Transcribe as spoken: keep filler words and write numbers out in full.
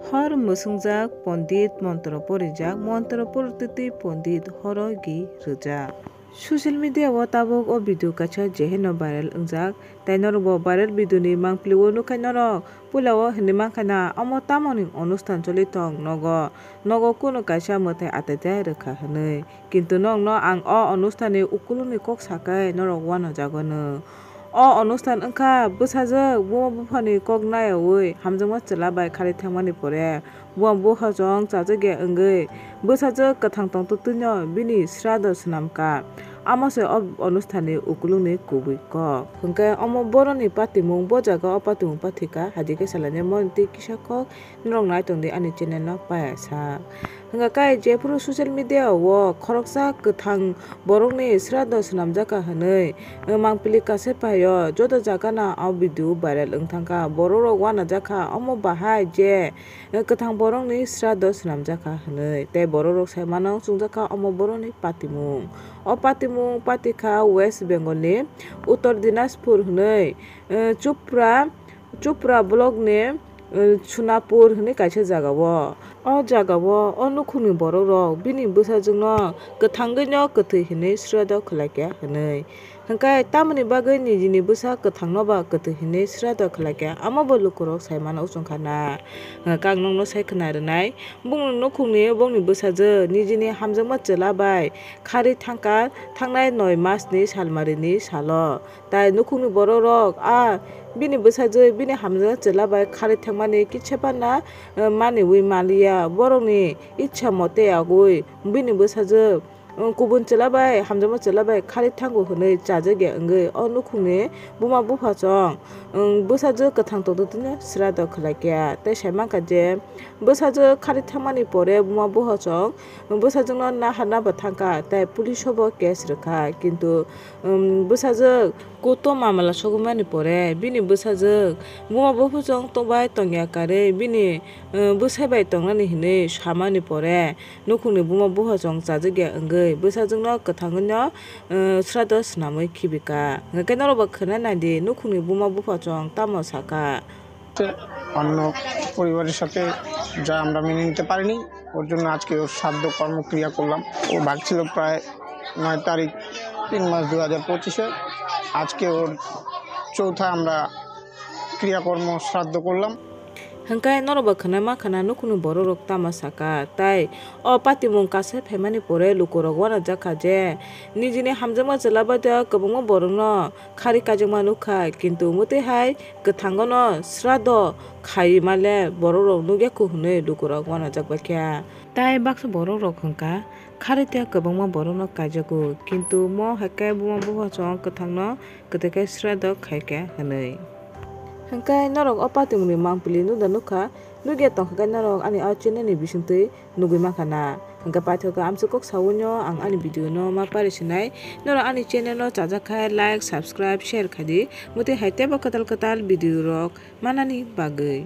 Hor mwswngjak pondit, montro porijak, montro portwtwi pondit horo gi rwjak. Social media o tabuk o video kaisa jeheno viral wngjak, tei norokbo viral video ni mangpili o nukha norok. Puila o hinwi mankha na, omo tamoni onusthan choli tong nogo, nogo kunu kaisa mwtai atai rwkha hinwi. Kintu nokno ang o onusthan ni ukulukni kok sakai norok uanajago nw. O onusthan wngkha bwsajwk buma buphani kok nayaui hamjakma chwla bai khari thangmani pore buma buphachong chajak ya wngwi bwsajwk kwthang tongtwtwino bini srado swnamkha. Amo se o onusthan ni ukulukni kubui kok. Hwnkhe omo boroni patimung, bo jaga o patimung pathika, haikhe salainai mo twi kisa kok. Norok nai tongdi ani channel no payasa. Hwnkha kai jephuru social media o khoroksa kwthang borokni srado swnamjakha hwnwi mangpili kaisa phaio joto jaga no o video viral wngthangkha. Borok rok uanajakha omo bahai je kwthang borokni srado swnamjakha hwnwi tei borok rok saimano chwngjakha omo borokni patimung. O patimung patikha West Bengal ni Uttar Dinajpur hwnwi Chupra Chupra block ni Sunapur hwnwi kaisa jaga o. O jaga o o nukhungni borok rok bini bwsajwk no kwthangwi no kwthwi hwnwi srado khwlaikha hwnwi. Hwnkhe tamoni bagwi nijini bwsa kwthang no ba kwthwi hwnwi srado khwlaikha amo bo lukurok saimano chwngkha na. Hwnkhe ang nokno sai khwna rwnai bongni nukhungni bongni bwsajwk nijini hamjakma chwla bai khari thangkha thangnai noi mas ni salmari ni salo. Tai nukhungni borok rok a bini bwsajwk bini hamjakma chwla bai khari thangmani kisa phano maniwi manliya. Borokni icha mote agwi bini bwsajwk kubun chwla bai hamjakma chwla bai khari thango hwnwi chajak ya wngwi o nukhungni buma buphachong bwsajwk kwthang tongtwtwino srado khwlaikha. Tei saimankha je bwsajwk khari thangmani pore buma buphachong bwsajwkno naharna bo thangkha tei police o bo case rwkha. Kintu bwsajwk koto mamala sogwimani pore bini bwsajwk buma buphachong tongbai tongya karwi bini bwsai bai tongnani hinwi samani pore nukhungni buma buphachong chajak ya wngwi bwsajwkno kwthangwino srado swnamwi khibika. Hwnkhe norokbo khwna naidi nukhungni buma buphachong tamo sakha. অন্য পরিবারের সাথে যা আমরা মেনে নিতে পারিনি, ওর জন্য আজকে ওর শ্রাদ্ধ কর্মক্রিয়া করলাম। ও ভাগছিল প্রায় নয় তারিখ, তিন মাস, দু হাজার পঁচিশে। আজকে ওর চৌথা আমরা ক্রিয়াকর্ম শ্রাদ্ধ করলাম। Hwnkhe norokbo khwnaima khwna nukhungni borok rok tamo sakha, tai o patimung kasai phaimani pore lukurok uanajakha je nijini hamjakma chwla bai kwbangma borokno khari kaijakma nukha, kintu mwtwi hai kwthangono srado khaiwi male borok rok nukya khu hwnwi lukurok uanajak bai kha. Tai baksa borok rok hwnkha khari tei kwbangma borokno kaijago, kintu mo hai khe buma buphachong kwthangno kwtwi khe srado khai kha hwnwi. Hwnkhe norok o patimungni mangpili nukda nukha, nukya tongkha khe norok ani o channel ni bisingtwi nugwi mankha na. Hwnkhe paithago amchwk kok saui no ang ani video no ma pari sinai. Norok ani channel no chajak khe like, subscribe, share khai di. Mwtwi hai teibo kwtal kwtal video rok manani bagwi.